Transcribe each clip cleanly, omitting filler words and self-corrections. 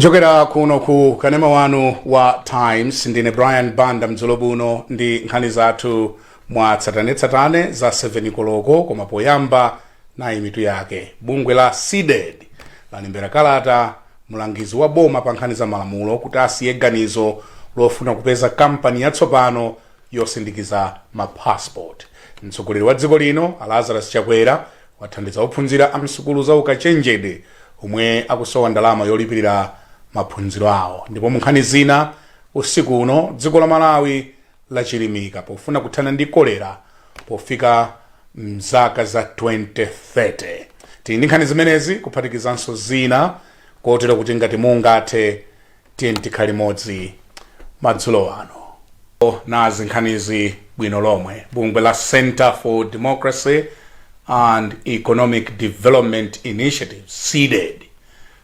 Kuchokera kuno ku kanema wanu wa Times, ndine Brian Banda. Mdzulo buno ndi nkhani zathu mwa tsatanetsatane za 7 koloko, koma poyamba nayi mitu yake. Bungwe la CDEDI lalembera kalata mlangizi wa boma pa nkhani za malamulo kuti asiye ganizo lofuna kupeza kampani yatsopano yosindikiza mapassport. Mtsogoleri wa dziko lino Lazarus Chakwera wathandiza ophunzira a msukulu za ukachenjede omwe akusowa ndalama yolipirira maphunziro awo. Ndipo mu nkhani zina usiku uno, dziko la Malawi lachilimika pofuna kuthana ndi kolera pofika mzaka za 2030. Tili ndi nkhani zimenezi kuphatikizanso zina, kotero kuti ngati mungathe, tiye tikhale limodzi madzulo ano. Nazi nkhanizi bwino lomwe. Bungwe la Center for Democracy and Economic Development Initiative, CDEDI,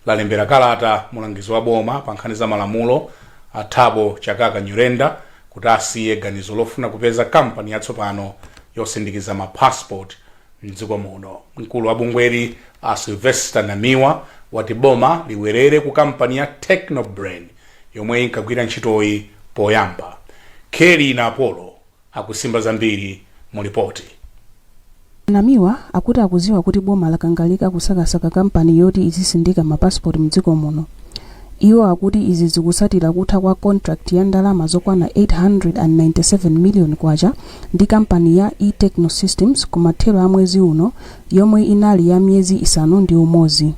lalembera kalata mulangizi wa boma pa nkhani za malamulo a Thabo Chakaka Nyirenda kuti asiye ganizo lofuna kupeza kampani yatsopano yosindikiza mapassport mdziko muno. Mkulu wa bungweli a Sylvester Namiwa wati boma libwerere ku kampani ya Technobrain yomwe inkagwira ntchitoyi poyamba. Kelly na Apollo akusimba zambiri mu ripoti. Namiwa akuti akuziwa kuti boma lakangalika kusakasaka kampani yoti izisindika mapasipoti mdziko muno. Iwo akuti izi zikusatira kutha kwa contract ya ndalama zokwana 897 million kwacha ndi kampani ya eTechno Systems kumathero a mwezi uno, yomwe inali ya miyezi 6.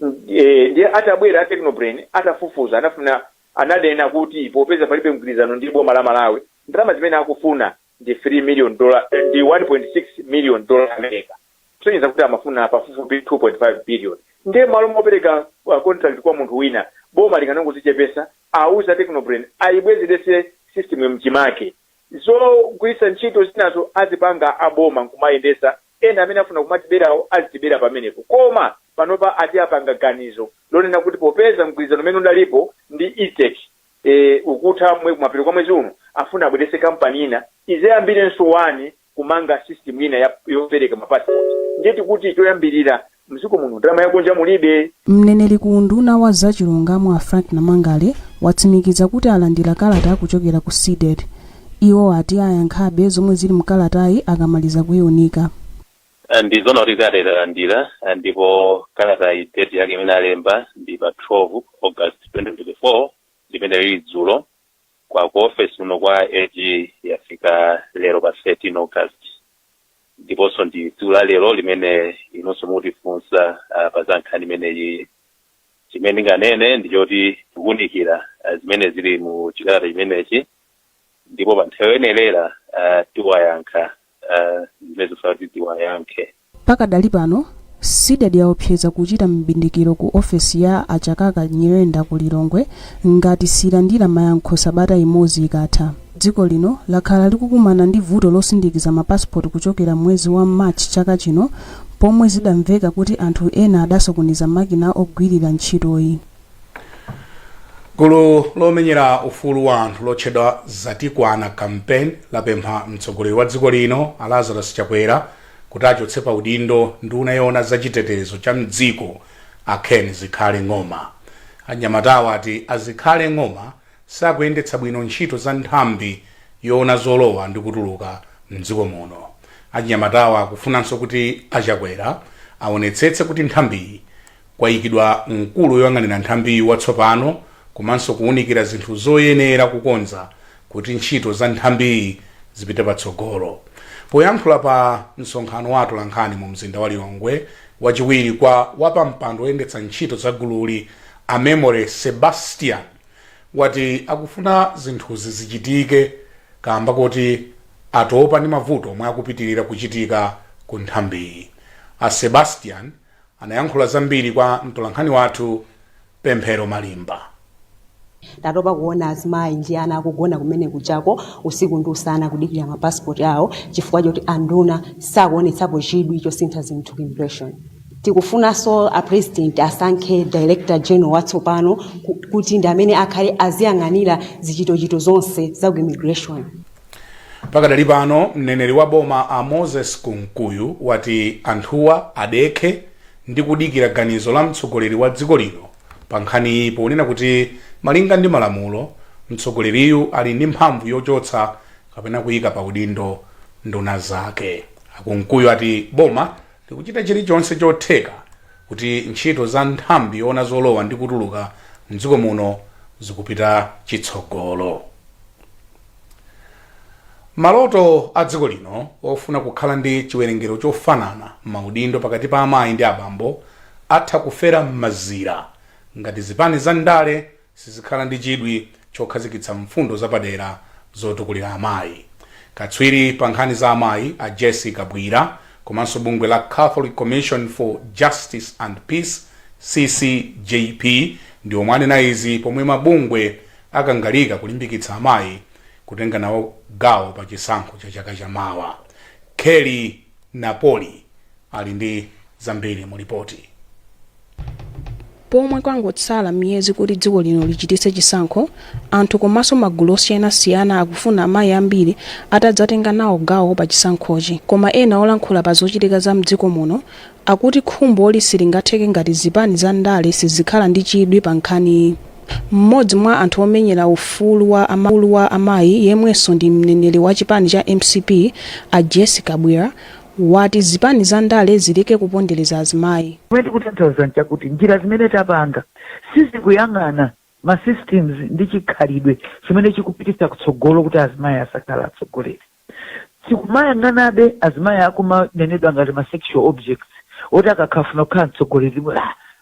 Ndiye atabwera a Technobrain, atafufuza, anafuna, ananena kuti popeza palibe mgwirizano ndi boma la Malawi, ndalama zimene akufuna ndi 3 million dollar, ndi 1.6 million dollar America, kusonyeza kuti amafuna pafupifupi 2.5 billion. Ndiye malo mopereka contract kwa munthu wina, boma likanangozichepesa, auza Technobrain ayibwezerese system mchimake, zogwiritsa ntchito zinazo azipanga aboma nkumayendesa. Ena amene afuna kumatiberawo azitibera pamenepo. Koma panopa ati apanga ganizo lonena kuti popeza mgwirizano umene udalipo ndi Etech ukutha kumapeto kwa mwezi uno, afuna abwerese kampani ina izayambirenso wani kumanga system ina yopereka mapassport. Ndiye tikuti choyambirira, mdziko muno ndalama yakunja mulibe. Mneneri ku unduna wa zachilungamo a Frank Namangale watsimikiza kuti alandira kalata kuchokera ku CDEDI. Iwo ati ayankhabe zomwe zili mkalatayi akamaliza kuyiunika. Ndizoona kuti kalata italandira, ndipo kalata iyi date yake imene alemba ndi pa 12 August 2024, limene lili dzulo. Kwa ku office kuno kwa AG yafika lero pa 13 August, ndiponso ndi tsiku la lero limene inonso mutifunsa pa za nkhani imeneyi. Chimene ndinganene ndi choti tikuwunikira zimene zili mu chikalata chimenechi, ndipo pa nthawi yoyenerera tiwayankha zimene zifuna kuti tiwayankhe. Pakadali pano CDEDI yaopseza kuchita mbindikiro ku ofesi ya Achakaka Nyirenda ku Lilongwe ngati silandira mayankho sabata imodzi ikatha. Dziko lino lakhala likukumana ndi vuto losindikiza mapasipoti kuchokera mwezi wa March chaka chino, pomwe zidamveka kuti anthu ena adasokoneza makina ogwirira ntchitoyi. Gulu lomenyera ufulu wa anthu lotchedwa Zatikwana Campaign lapempha mtsogoleri wa dziko lino a Lazarus Chakwera kuti achotse pa udindo nduna yoona zachitetezo cha mdziko a Ken Zikhale Ng'oma. Anyamatawa ati a Zikhale Ng'oma sakuyendetsa bwino ntchito za nthambi yoona zolowa ndi kutuluka mdziko muno. Anyamatawa akufunanso kuti aChakwera aonetsetse kuti nthambiyi kwayikidwa mkulu woyang'anira nthambiyi watsopano, komanso kuwunikira zinthu zoyenera kukonza kuti ntchito za nthambiyi zipite patsogolo. Poyankhula pa msonkhano wa atolankhani mu mzinda wa Lilongwe, wachiwiri kwa wapampando woyendetsa ntchito za gululi a Memory Sebastian wati akufuna zinthuzi zichitike kamba kuti atopa ndi mavuto omwe akupitirira kuchitika ku nthambiyi. A Sebastian anayankhula zambiri kwa mtolankhani wathu Pemphero Malimba. Tatopa kuona azimayi ndi ana akugona kumene kuchako usiku ndi usana kudikira mapasipoti awo, chifukwa choti anduna sakuonetsapo chidwi chosintha zinthu ku immigration. Tikufunanso a President asankhe Director General watsopano kuti ndi amene akhale aziyang'anira zichitochito zonse za ku immigration. Pakadali pano mneneri wa boma a Moses Kunkuyu wati anthuwa adekhe ndi kudikira ganizo la mtsogoleri wa dziko lino. pa nkhaniyi ponena kuti malinga ndi malamulo, mtsogoleriyu ali ndi mphamvu yochotsa kapena kuyika pa udindo nduna zake. A Kunkuyu ati boma likuchita chilichonse chotheka kuti ntchito za nthambi yoona zolowa ndi kutuluka mdziko muno zikupita chitsogolo. Maloto a dziko lino ofuna kukhala ndi chiwerengero chofanana m'maudindo pakati pa amayi ndi abambo atha kufera m'mazira ngati zipani za ndale sizikhala ndi chidwi chokhazikitsa mfundo zapadera zotukulira amayi. Katswiri pa nkhani za amayi a Jessie Kabwira komanso bungwe la Catholic Commission for Justice and Peace, CCJP, ndi omwe anena izi pomwe mabungwe akangalika kulimbikitsa amayi kutenga nawo gawo pa chisankho cha chaka chamawa. Kelly Napoli ali ndi zambiri mu ripoti. Pomwe kwangotsala miyezi kuti dziko lino lichititse chisankho, anthu komanso magulu osiyanasiyana akufuna amayi ambiri atadzatenga nawo gawo pa chisankhochi. Koma ena olankhula pa zochitika za mdziko muno akuti khumboli silingatheke ngati zipani za ndale sizikhala ndi chidwi pa nkhaniyi. Mmodzi mwa anthu omenyera ufulu wa amayi yemwenso ndi mneneri wa chipani cha MCP, a Jessie Kabwira, wati zipani za ndale zileke kupondereza azimayi. Chimene tikutanthauza nchakuti njira zimene tapanga sizikuyang'ana ma systems ndi chikhalidwe chimene chikupititsa kutsogolo kuti azimayi asakhala atsogoleri. Tikumayang'anabe azimayi akumanenedwa ngati ma sexual objects, oti akakhafuna kukhala mtsogoleri,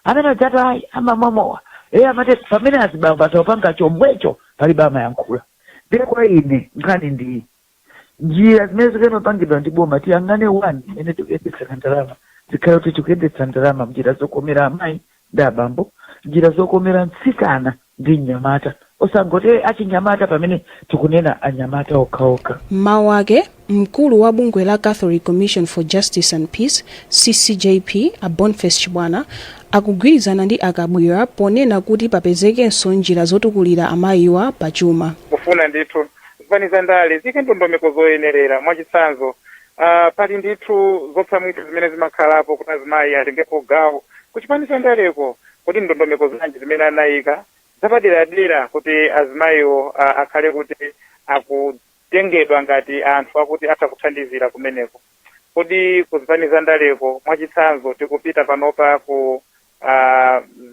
amene adzati ayi amamwamowa e amati, pamene azibambo atawapanga chomwecho palibe amayankhula. Ndiye kwa ine nkhani ndi njira zimene zikanapangidwa ndi boma. Tiyang'ane one, imene tikuyendetsera ndalama, zikhale kuti tikuyendetsa ndalama mnjira zokomera amayi ndi abambo, njira zokomera mtsikana ndi mnyamata, osangoti "Eh, achinyamata," pamene tikunena anyamata okhaokha. Mmawu ake, mkulu wa bungwe la Catholic Commission for Justice and Peace, CCJP, a Boniface Chibwana, akugwirizana ndi Akabwira ponena kuti papezekenso njira zotukulira amayiwa pachuma. Kufuna ndithu zipani za ndale zike ndondomeko zoyenerera. Mwachitsanzo, pali ndithu zotsamwitsa zimene zimakhalapo kuti azimayi atengepo gawo kuchipani cha ndaleko. Kodi ndondomeko zanji zimene anayika zapaderadera kuti azimayiwo akhale kuti akutengedwa ngati anthu akuti atha kuthandizira kumeneko? Kodi kuzipani za ndaleko, mwachitsanzo, tikupita panopa ku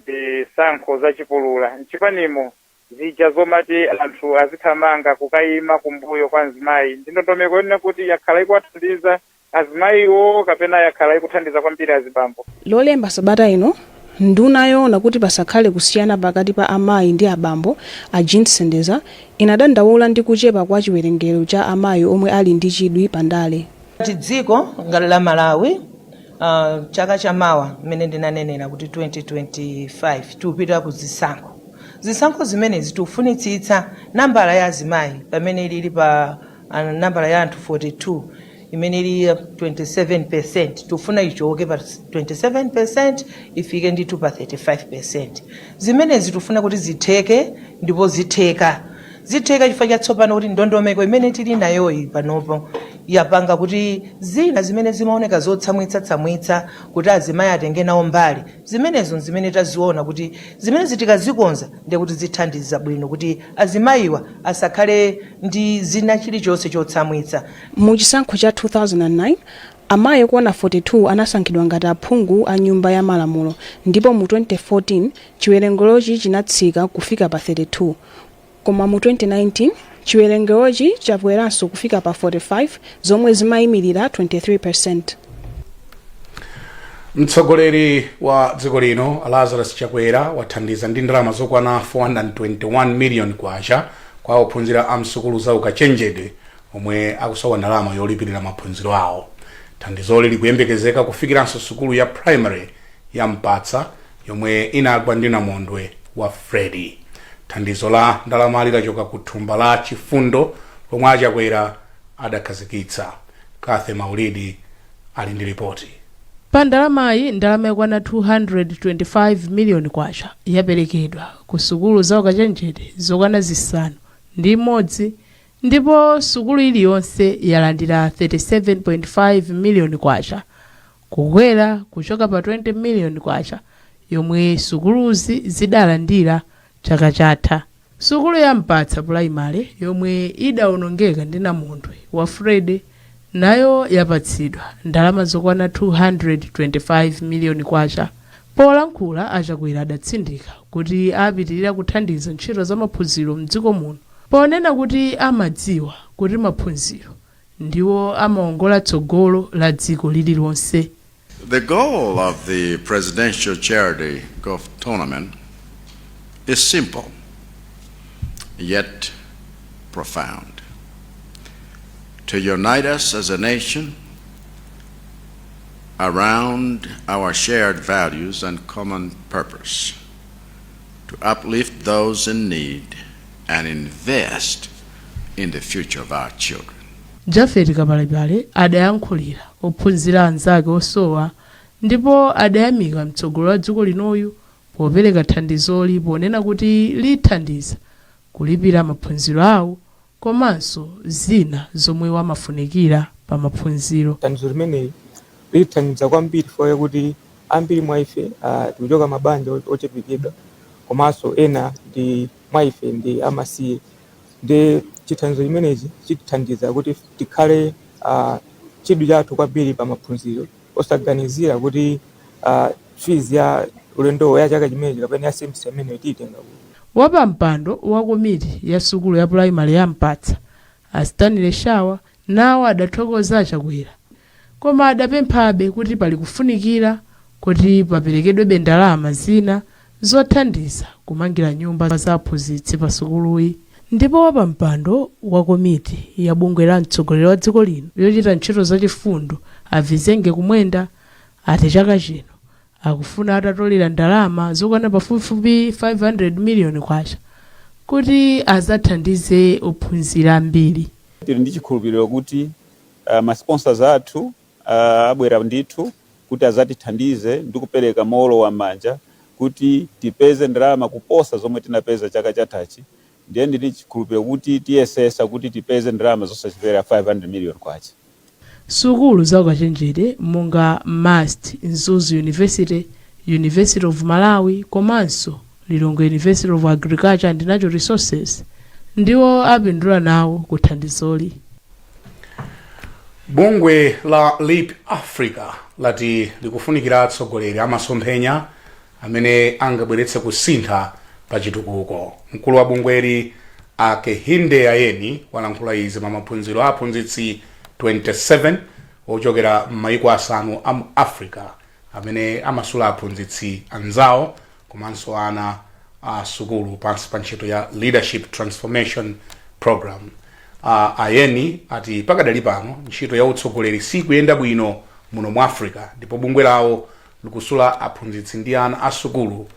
zisankho zachipulula, mchipanimo zija zomati anthu azithamanga kukayima kumbuyo kwa mzimayi, ndi ndondomeko yonena kuti yakhala ikuwathandiza azimayiwo kapena yakhala ikuthandiza kwambiri azibambo? Lolemba sabata ino, nduna yoona kuti pasakhale kusiyana pakati pa amayi ndi abambo, a Jean Sendeza, inadandaula ndi kuchepa kwa chiwerengero cha amayi omwe ali ndi chidwi pa ndale. Dziko ngati la Malawi, chaka chamawa mmene ndinanenera kuti 2025 tikupita ku zisankho. Zisankho zimenezi tikufunitsitsa nambala ya azimayi pamene ilili pa nambala ya anthu 42, imene ili 27, tikufuna ichoke pa 27 ifike ndithu pa 35. Zimenezi tikufuna kuti zitheke, ndipo zitheka. Zitheka chifukwa chatsopano kuti ndondomeko imene tili nayoyi panopo yapanga kuti zina zimene zimaoneka zotsamwitsatsamwitsa kuti azimayi atenge nawo mbali, zimenezo zimene taziona kuti zimene tikazikonza ndiye kuti zithandiza bwino kuti azimayiwa asakhale ndi zina chilichonse chotsamwitsa. Mu chisankho cha 2009, amayi okwana 42 anasankhidwa ngati aphungu a Nyumba ya Malamulo, ndipo mu 2014 chiwerengerochi chinatsika kufika pa 32, koma mu 2019 chiwerengerochi chakweranso kufika pa 45, zomwe zimayimirira 23. Mtsogoleri wa dziko lino Lazarus Chakwera wathandiza ndi ndalama zokwana 421 million kwacha kwa ophunzira a msukulu za ukachenjede omwe akusowa ndalama yolipirira maphunziro awo. Thandizoli likuyembekezeka kufikiranso sukulu ya primary ya Mpatsa yomwe inagwa ndi namondwe wa Freddy. Thandizo la ndalamali lachoka ku thumba la chifundo lomwe aChakwera adakhazikitsa. Kathe Maulidi ali ndi ripoti. Pa ndalamayi, ndalama yokwana 225 miliyoni kwacha yaperekedwa ku sukulu za ukachenjede zokwana 6, ndipo sukulu iliyonse yalandira 37.5 miliyoni kwacha, kukwera kuchoka pa 20 miliyoni kwacha. yomwe sukuluzi zidalandira chaka chatha. Sukulu ya Mpatsa Pulaimale yomwe idawonongeka ndi namondwe wa Freddy nayo yapatsidwa ndalama zokwana 225 miliyoni kwacha. Polankhula, a Chakwera adatsindika kuti apitirira kuthandiza ntchito za maphunziro mdziko muno, ponena kuti amadziwa kuti maphunziro ndiwo amaongola tsogolo la dziko lililonse. The goal of the Presidential Charity Golf Tournament is simple, yet profound: to unite us as a nation around our shared values and common purpose, to uplift those in need and invest in the future of our children. Jafet Kapalepale adayankhulira ophunzira anzake osowa ndipo adayamika mtsogoleri wa dziko linoyu popereka thandizoli, ponena kuti lithandiza kulipira maphunziro awo komanso zina zomwe wamafunikira pa maphunziro. Thandizo limeneli lithandiza kwambiri chifukwa kuti ambiri mwa ife tikuchoka mabanja ochepekedwa, komanso ena ndi mwa ife ndi amasiye, ndi chithandizo chimenechi chitithandiza kuti tikhale chidwi chathu kwambiri pa maphunziro, osaganizira kuti fees ya ulendowo ya chaka chimenechi kapena ya semester imeneyo tiyitenga kuti. Wapampando wa komiti ya sukulu ya pulaimali ya Mpatsa, a Stanley Shawa, nawo adathokoza a Chakwera, koma adapemphabe kuti pali kufunikira kuti paperekedwebe ndalama zina zothandiza kumangira nyumba za aphunzitsi pa sukuluyi. Ndipo wapampando wa komiti ya bungwe la mtsogoleri wa dziko lino yochita ntchito zachifundo, a Vizenge Kumwenda, ati chaka chino akufuna atatolera ndalama zokwana pafupifupi 500 miliyoni kwacha kuti azathandize ophunzira ambiri. Tili ndi chikhulupiriro kuti ma sponsors athu abwera ndithu kuti azatithandize ndi kupereka mowolowa manja kuti tipeze ndalama kuposa zomwe tinapeza chaka chathachi. Ndiye ndili chikhulupiriro kuti tiyesesa kuti tipeze ndalama zosachepera 500 million kwacha. Sukulu za ukachenjede monga MUST, Mzuzu University, University of Malawi komanso Lilongwe University of Agriculture and Natural Resources ndiwo apindula nawo kuthandizoli. Bungwe la Leap Africa lati likufunikira atsogoleri amasomphenya amene angabweretse kusintha pa chitukuko. Mkulu wa bungweli, a Kehinde Ayeni, walankhula izi pa maphunziro a aphunzitsi 27 ochokera m'mayiko asanu a mu Africa amene amasula aphunzitsi anzawo komanso ana a sukulu pansi pa ntchito ya Leadership Transformation Program. Ayeni ati pakadali pano ntchito ya utsogoleri sikuyenda bwino muno mu Africa, ndipo bungwe lawo likusula aphunzitsi ndi ana a sukulu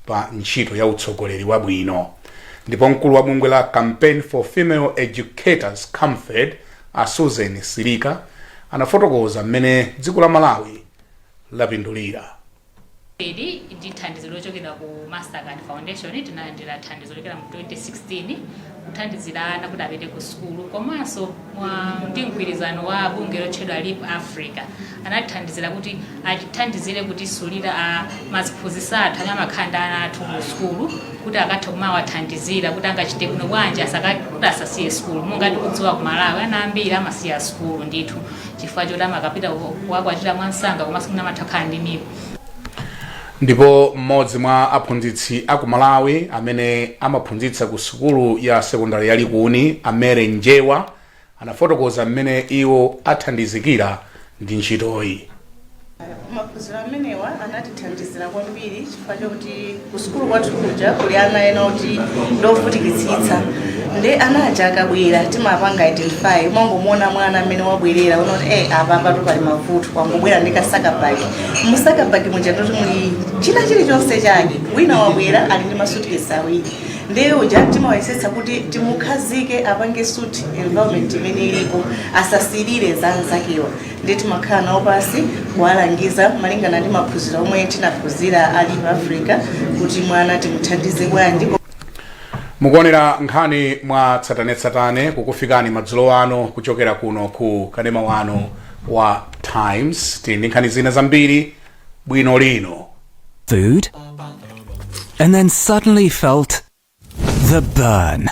pa ntchito ya utsogoleri wabwino. Ndipo mkulu wa bungwe la Campaign for Female Educators, CAMFED, a Susan Silika, anafotokoza mmene dziko la Malawi lapindulira. Ili ndi thandizo lochokera ku Mastercard Foundation. Tinalandira thandizo lochokera mu 2016 kuthandizira ana kuti apite ku sukulu, komanso ndi mgwirizano wa bungwe lotchedwa Leap Africa anatithandizira kuti atithandizire kutisulira a maziphunzitsi athu amene amakhala ndi ana athu ku sukulu, kuti akathe kumawathandizira kuti angachite bwino bwanji kuti asasiye sukulu. Monga tikudziwa, ku Malawi ana ambiri amasiya sukulu ndithu chifukwa choti amakapita kuwakwatira mwansanga, komanso mwina amatha kukhala ndi mimba. Ndipo mmodzi mwa aphunzitsi aku Malawi amene amaphunzitsa ku sukulu ya sekondari ya Likuni, a Mary Njewa, anafotokoza mmene iwo athandizikira ndi ntchitoyi. Maphunziro amenewa anatithandizira kwambiri chifukwa chokuti ku sukulu kwathu kuja kuli ana ena oti ndovutikitsitsa, ndi ana aja akabwera timapanga identify. Umangomuona mwana amene wabwerera unoti apa apatu pali mavuto, wangobwera ndi kasakabagi. Musakabagi muja ndoti muli china chilichonse chake. Wina wabwera ali ndi masuitcase awiri, ndiye uja timawayesetsa kuti timukhazike apange suit environment imene ilipo, asasilire za anzakewa. Ndiye timakhala nawo pasi kuwalangiza malingana ndi maphunziro omwe tinaphunzira a Leap Africa kuti mwana timuthandize bwanji. Mukuonera nkhani mwa tsatanetsatane kukufikani madzulo ano kuchokera kuno ku kanema wanu wa Times. Tili ndi nkhani zina zambiri bwino lino. Food? And then suddenly felt the burn.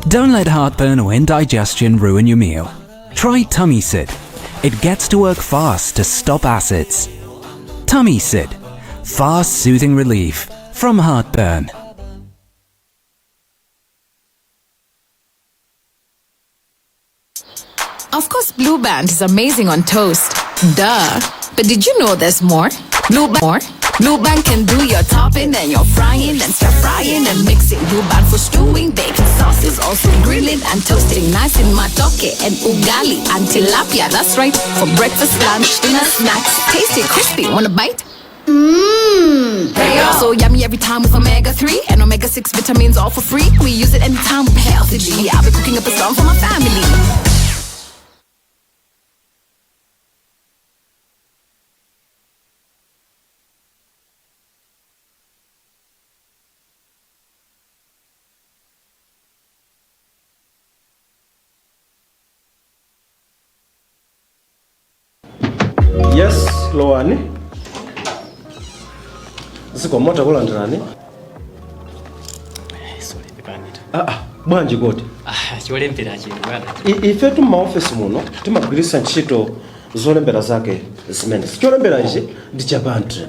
Don't let heartburn or indigestion ruin your meal. Try Tummy Sid. It gets to work fast to stop acids. Tummy Sid. Fast soothing relief from heartburn. Of course, Blue Band is amazing on toast. Duh. But did you know there's more? Blue Band, more. Blue Band can do your topping and your frying and stir frying and mixing. Blue Band for stewing, baking sauces, also grilling and toasting. Nice in matoke and ugali and tilapia. That's right. For breakfast, lunch, dinner, snacks. Tasty, crispy. Want a bite? Mmm. So yummy every time with omega 3 and omega 6 vitamins all for free. We use it anytime with healthy G. I'll be cooking up a storm for my family. Yes, lowani. Zikomo, takulandirani. Ah, ah, bwanji kodi? Ah, cholembera chino bwana. Ifetu m'maofesi muno timagwiritsa ntchito zolembera zake zimenezi. Cholembera ichi ndi cha Bantle.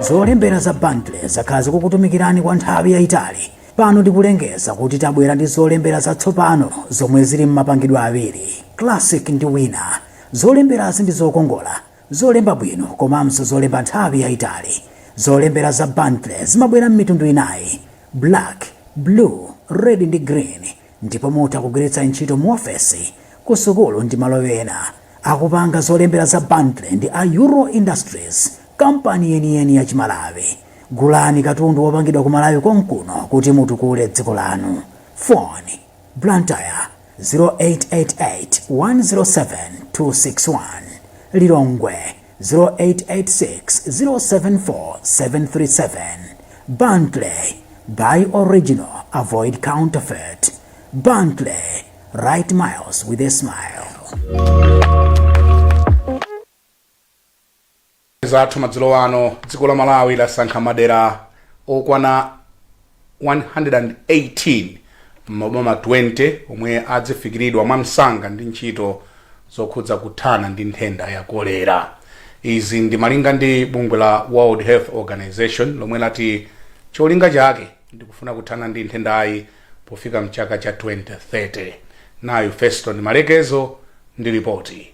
Zolembera za Bantle zakhala zikukutumikirani kwa nthawi yayitali. Pano tikulengeza kuti tabwera ndi zolembera zatsopano zomwe zili m'mapangidwe awiri, Classic ndi Winner. Zolemberazi ndi zokongola, zolemba bwino komanso zolemba nthawi yayitali. Zolembera za Bantle zimabwera m'mitundu inayi, black, blue, red ndi green, ndipo mutha kugwiritsa ntchito mu ofesi, ku sukulu ndi malo ena. Akupanga zolembera za Bantle ndi a Euro Industries, kampani yeniyeni ya Chimalawi. Gulani katundu wopangidwa ku Malawi konkuno kuti mutukule dziko lanu. Phone: Blantyre 0888 107 261, Lilongwe 0886 074 737. Bantle, buy original, avoid counterfeit. Bantle, write miles with a smile. Zathu madzulo ano: dziko la Malawi lasankha madera okwana 118 m'maboma 20 omwe adzifikiridwa mwamsanga ndi ntchito zokhudza kuthana ndi nthenda ya kolera. Izi ndi malinga ndi bungwe la World Health Organization lomwe lati cholinga chake ndikufuna kuthana ndi nthendayi pofika mchaka cha 2030. Nayu Feston Malekezo ndi ripoti.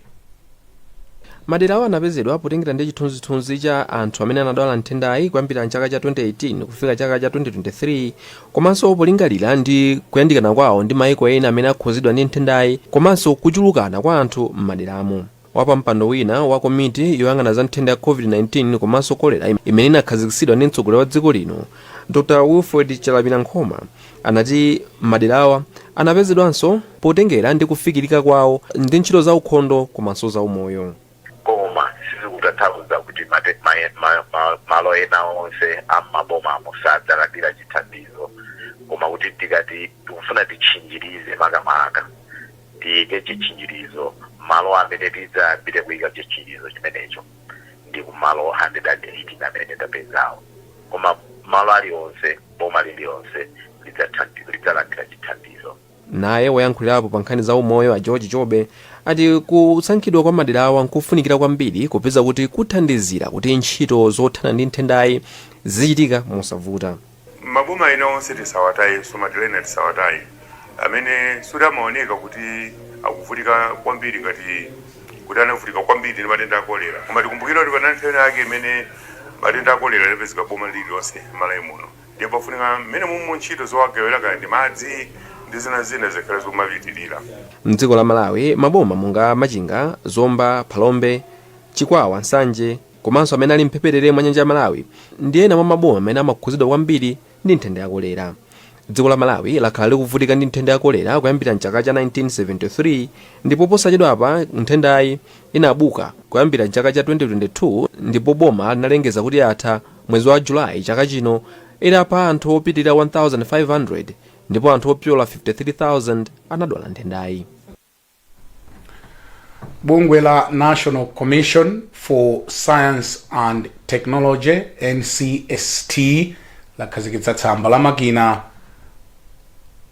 Maderawo anapezedwa potengera ndi chithunzithunzi cha anthu amene anadwala nthendayi kuyambira mchaka cha 2018 kufika chaka cha 2023, komanso polingalira ndi kuyandikana kwawo ndi maiko ena amene akhuzidwa ndi nthendayi komanso kuchulukana kwa anthu m'maderamo. Wapampando wina wa komiti yoyang'ana za nthenda ya COVID-19 komanso kolera imene inakhazikitsidwa ndi mtsogoleri wa dziko lino Dr Wilfred Chalamila Nkhoma anati maderawa anapezedwanso potengera ndi kufikirika kwawo ndi ntchito za ukhondo komanso za umoyo. Koma sizikutanthauza kuti malo ena onse am'mabomamo sadzalandira chithandizo, koma kuti tikati tikufuna titchinjirize, makamaka tiyike chitchinjirizo malo amene tidzayambire kuyika chitchinjirizo chimenecho ndi kumalo 118 amene tapezawo, koma malo aliwonse, boma lililonse lidzalandira chithandizo. Naye woyankhulirapo pa nkhani za umoyo a George Jobe ati kusankhidwa kwa maderawa nkufunikira kwambiri popeza kuti kuthandizira kuti ntchito zothana ndi nthendayi zichitika mosavuta. Maboma ena onse tisawatayenso, madera ena tisawataye amene sudamaoneka kuti akuvutika kwambiri ngati kuti anavutika kwambiri ndi matenda a kolera, koma tikumbukira kuti panali nthawi yake imene matenda a kolera anapezeka boma lililonse m'Malawi muno, ndipo pafunika mmene mumu ntchito zowagawira kaya ndi madzi ndi zina zina zikhale zomapitirira. Mdziko la Malawi, maboma monga Machinga, Zomba, Phalombe, Chikwawa, Nsanje komanso amene ali mphepete mwa nyanja ya Malawi ndi ena mwa maboma amene amakhuzidwa kwambiri ndi nthenda ya kolera. Dziko la Malawi lakhala likuvutika ndi nthenda ya kolera kuyambira mchaka cha 1973, ndipo posachedwapa nthendayi inabuka kuyambira mchaka cha 2022, ndipo boma linalengeza kuti yatha mwezi wa Julayi chaka chino itapha anthu opitirira 1500 ndipo anthu opyola 53,000 anadwala nthendayi. Bungwe la National Commission for Science and Technology, NCST, lakhazikitsa tsamba la makina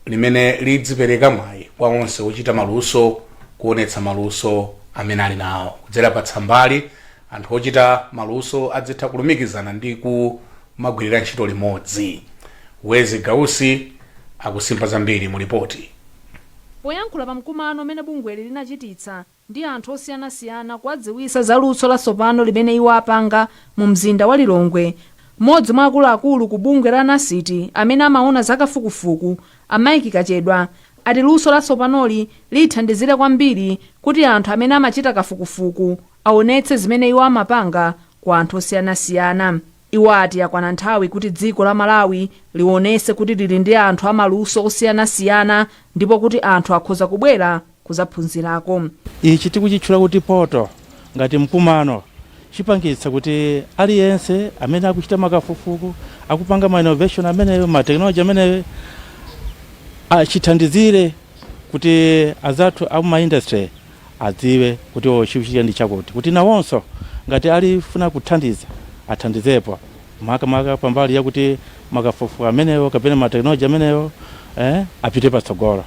limene lidzipereka mwayi kwa onse ochita maluso kuonetsa maluso amene ali nawo. Kudzera pa tsambali, anthu ochita maluso adzitha kulumikizana ndi kumagwirira ntchito limodzi. Wezi Gausi akusimba zambiri mu ripoti. Poyankhula pa mkumano umene bungweli linachititsa ndi anthu osiyanasiyana kuwadziwitsa za luso latsopano limene iwo apanga mu mzinda wa Lilongwe, mmodzi mwa akuluakulu ku bungwe la NACIT amene amaona zakafukufuku, a Mike Kachedwa, ati luso latsopanoli lithandizire kwambiri kuti anthu amene amachita kafukufuku aonetse zimene iwo amapanga kwa anthu osiyanasiyana. Iwo ati yakwana nthawi kuti dziko la Malawi liwonese kuti lili ndi anthu amaluso osiyanasiyana ndipo kuti anthu akhoza kubwera kuzaphunzirako. Ichi tikuchitchula kuti portal, ngati mkumano, chipangitsa kuti aliyense amene akuchita makafukufuku, akupanga ma innovation ameneyo, ma technology ameneyo, achithandizire kuti azathu aku industry adziwe kuti o chikuchitika ndi chakuti, kuti nawonso ngati alifuna kuthandiza athandizepo, makamaka pambali yakuti makafukufuku amenewo kapena ma technology amenewo apite patsogolo.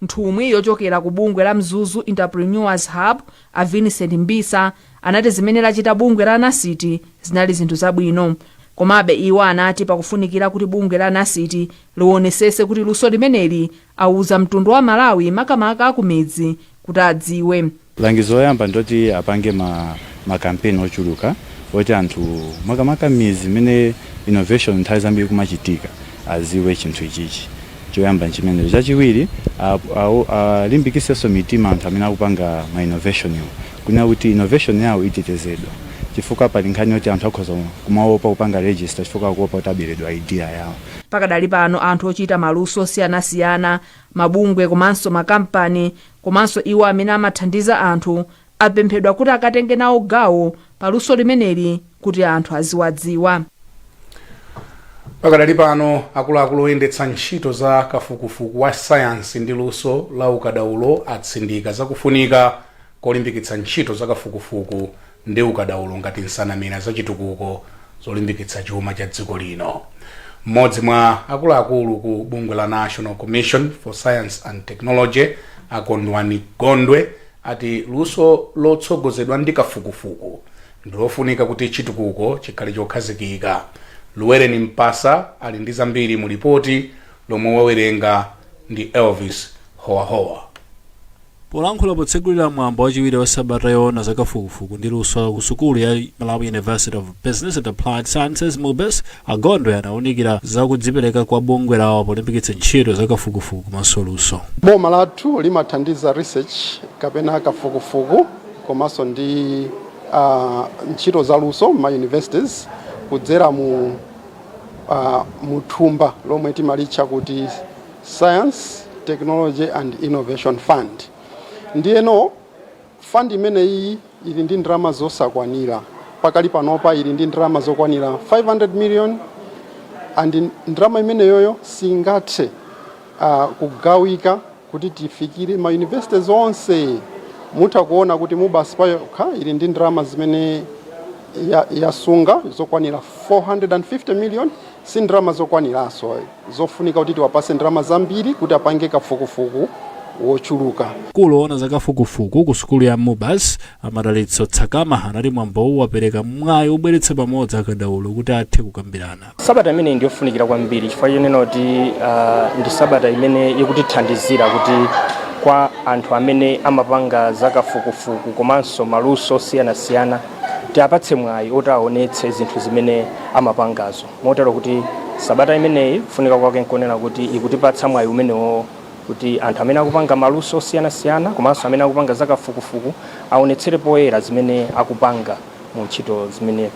Nthumwi yochokera ku bungwe la Mzuzu Entrepreneurs Hub, a Vincent Mbisa, anati zimene lachita bungwe la NACIT zinali zinthu zabwino. Komabe iwo anati pakufunikira kuti bungwe la NACIT liwonesese kuti luso limeneli auza mtundu wa Malawi, makamaka akumidzi, kuti adziwe. Langizo loyamba ndoti apange ma campaign ochuluka oti anthu, makamaka midzi imene innovation nthawi zambiri kumachitika, aziwe chinthu ichichi. Choyamba nchimenecho. Chachiwiri, alimbikisenso mitima anthu amene akupanga ma innovation iwo, kunena kuti innovation yawo itetezedwa, chifukwa pali nkhani yoti anthu akhoza kumaopa kupanga register chifukwa akuopa kuti aberedwa idea yawo. Pakadali pano, anthu ochita maluso osiyanasiyana, mabungwe komanso makampani, komanso iwo amene amathandiza anthu apemphedwa kuti akatenge nawo gawo paluso limeneli kuti anthu aziwadziwa. Pakadali pano, akuluakulu oyendetsa ntchito za kafukufuku wa sayansi ndi luso la ukadaulo atsindika zakufunika kolimbikitsa ntchito za kafukufuku ndi ukadaulo ngati nsanamira zachitukuko zolimbikitsa chuma cha dziko lino. Mmodzi mwa akuluakulu ku bungwe la National Commission for Science and Technology, Akondwani Gondwe, ati luso lotsogozedwa ndi kafukufuku ndilofunika kuti chitukuko chikhale chokhazikika. Luwereni Mpasa ali ndi zambiri mu ripoti lomwe wawerenga ndi Elvis Howahowa. Polankhula potsegulira mwambo wachiwiri wa sabata yoona zakafukufuku ndi luso ku sukulu ya Malawi University of Business and Applied Sciences, MUBAS, Agondwe anawunikira za kudzipereka kwa bungwe lawo polimbikitsa ntchito zakafukufuku komanso luso. Boma lathu limathandiza research kapena kafukufuku komanso ndi ntchito za luso ma universities kudzera mu thumba lomwe timalitcha kuti Science, Technology and Innovation Fund. Ndiyeno fund imeneyi ili ndi ndalama zosakwanira. Pakali panopa ili ndi ndalama zokwanira 500 million, and ndalama imeneyoyo singathe kugawika kuti tifikire ma universities onse. Mutha kuona kuti MUBAS payokha ili ndi ndalama zimene yasunga zokwanira 450 million. Si ndalama zokwaniranso, zofunika kuti tiwapase ndalama zambiri kuti apange kafukufuku wochuluka. Mkulu woona zakafukufuku ku sukulu ya MUBAS, Amadalitso Tsakama, anati mwambowu wapereka mwayi wobweretsa pamodzi akadaulo kuti athe kukambirana. Sabata imeneyi ndiyofunikira kwambiri chifukwa chonena kuti ndi sabata imene ikutithandizira kuti kwa anthu amene amapanga zakafukufuku komanso maluso osiyanasiyana tiapatse mwayi oti aonetse zinthu zimene amapangazo, motero kuti sabata imeneyi kufunika kwake nkonena kuti ikutipatsa mwayi umenewo kuti anthu amene akupanga maluso osiyanasiyana komanso amene akupanga zakafukufuku aonetsere poyera zimene akupanga mu ntchito zimene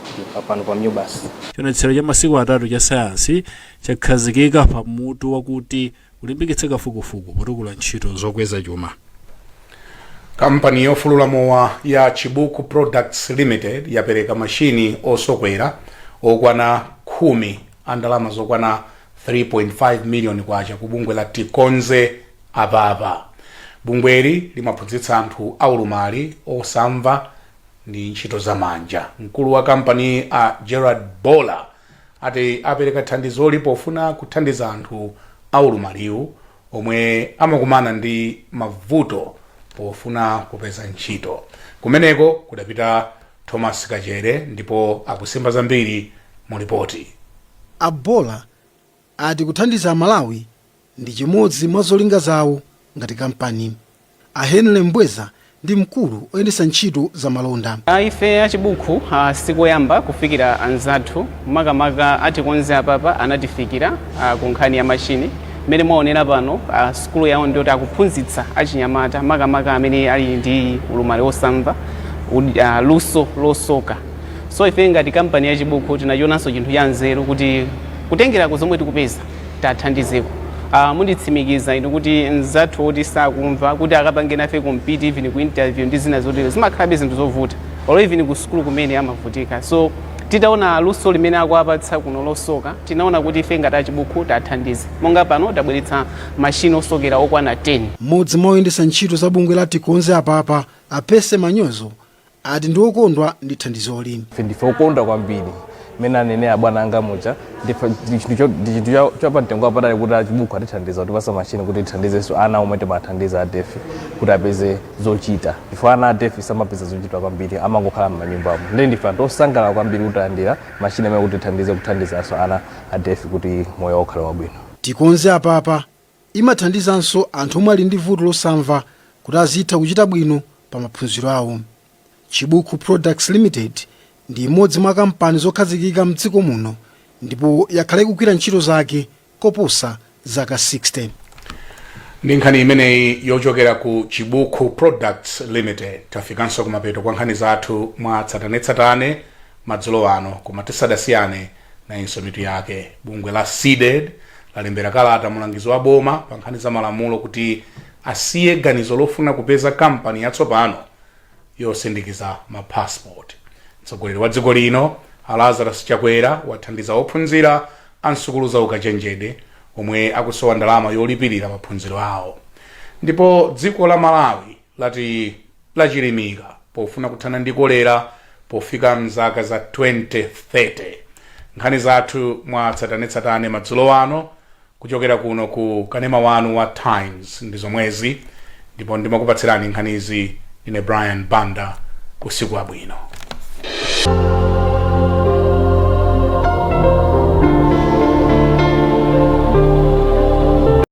pano pa MUBAS. Chionetsero cha masiku 3 cha sayansi chakhazikika pa mutu wakuti kulimbikitsa kafukufuku potukula ntchito zokweza chuma. Kampani yofulula mowa ya Chibuku Products Limited yapereka mashini osokwera okwana 10 a ndalama zokwana 3.5 million kwacha ku bungwe la Tikonze Apapa. Bungweli limaphunzitsa anthu aulumali osamva ndi ntchito zamanja. Mkulu wa kampani a Gerard Bola ati apereka thandizoli pofuna kuthandiza anthu aulumaliwu omwe amakumana ndi mavuto pofuna kupeza ntchito. Kumeneko kudapita Thomas Kachere ndipo akusimba zambiri mu ripoti. A Bola ati kuthandiza Amalawi ndi chimodzi mwa zolinga zawo ngati kampani. A Henry Mbweza ndi mkulu oyendetsa ntchito za malonda. Ife achibuku sikoyamba kufikira anzathu, makamaka atikonze apapa anatifikira ku nkhani ya mashini mmene mwaonera pano. Sukulu yawo ndiyoti akuphunzitsa achinyamata, makamaka amene ali ndi ulumali wosamva, luso losoka. So ife ngati kampani yachibuku tinachionanso chinthu cha nzeru kuti kutengerako zomwe tikupeza tathandizeko. Munditsimikiza inu kuti mzathu woti sakumva kuti akapange nafe compete even ku interview ndi zina zotero zimakhalabe zinthu zovuta, olo even ku sukulu kumene amavutika. So titaona luso limene akuapatsa kuno losoka, tinaona kuti ife ngati achibuku tathandize, monga pano tabweretsa mashini osokera okwana 10. Mmodzi mwa oyendetsa ntchito za bungwe la Tikonze Apapa, Apese Manyozo, ati ndi okondwa ndi thandizoli. Ife ndife okondwa kwambiri. Mmene anenera bwana anga muja, ndi chinthu chapamtengo wapatali kuti achibuku atithandiza kutipasa mashini kuti tithandizenso ana omwe timathandiza a deaf kuti apeze zochita, chifukwa ana a deaf samapeza zochita kwambiri, amangokhala m'manyumbamo. Ndiye ndife anthu osangalala kwambiri kuti alandira mashini amene kuti tithandize kuthandizanso ana a deaf kuti moyo ukhale wabwino. Tikonze Apapa imathandizanso anthu omwe ali ndi vuto losamva kuti azitha kuchita bwino pa maphunziro awo. Chibuku Products Limited ndi imodzi mwa kampani zokhazikika mdziko muno ndipo yakhala ikugwira ntchito zake koposa zaka 60. Ndi nkhani imeneyi yochokera ku Chibuku Products Limited, tafikanso kumapeto kwa nkhani zathu mwa tsatanetsatane madzulo ano. Koma tisadasiyane, nayinso mitu yake. Bungwe la CDEDI lalembera kalata mulangizi wa boma pa nkhani za malamulo kuti asiye ganizo lofuna kupeza kampani yatsopano yosindikiza mapassport. Mtsogoleri wa dziko lino a Lazarus Chakwera wathandiza ophunzira a nsukulu za ukachenjede omwe akusowa ndalama yolipirira maphunziro awo. Ndipo dziko la Malawi lati lachilimika pofuna kuthana ndi kolera pofika mzaka za 2030. Nkhani zathu mwa tsatanetsatane madzulo ano kuchokera kuno ku kanema wanu wa Times ndi zomwezi, ndipo ndimakupatsirani nkhanizi ndine Brian Banda. Usiku wabwino.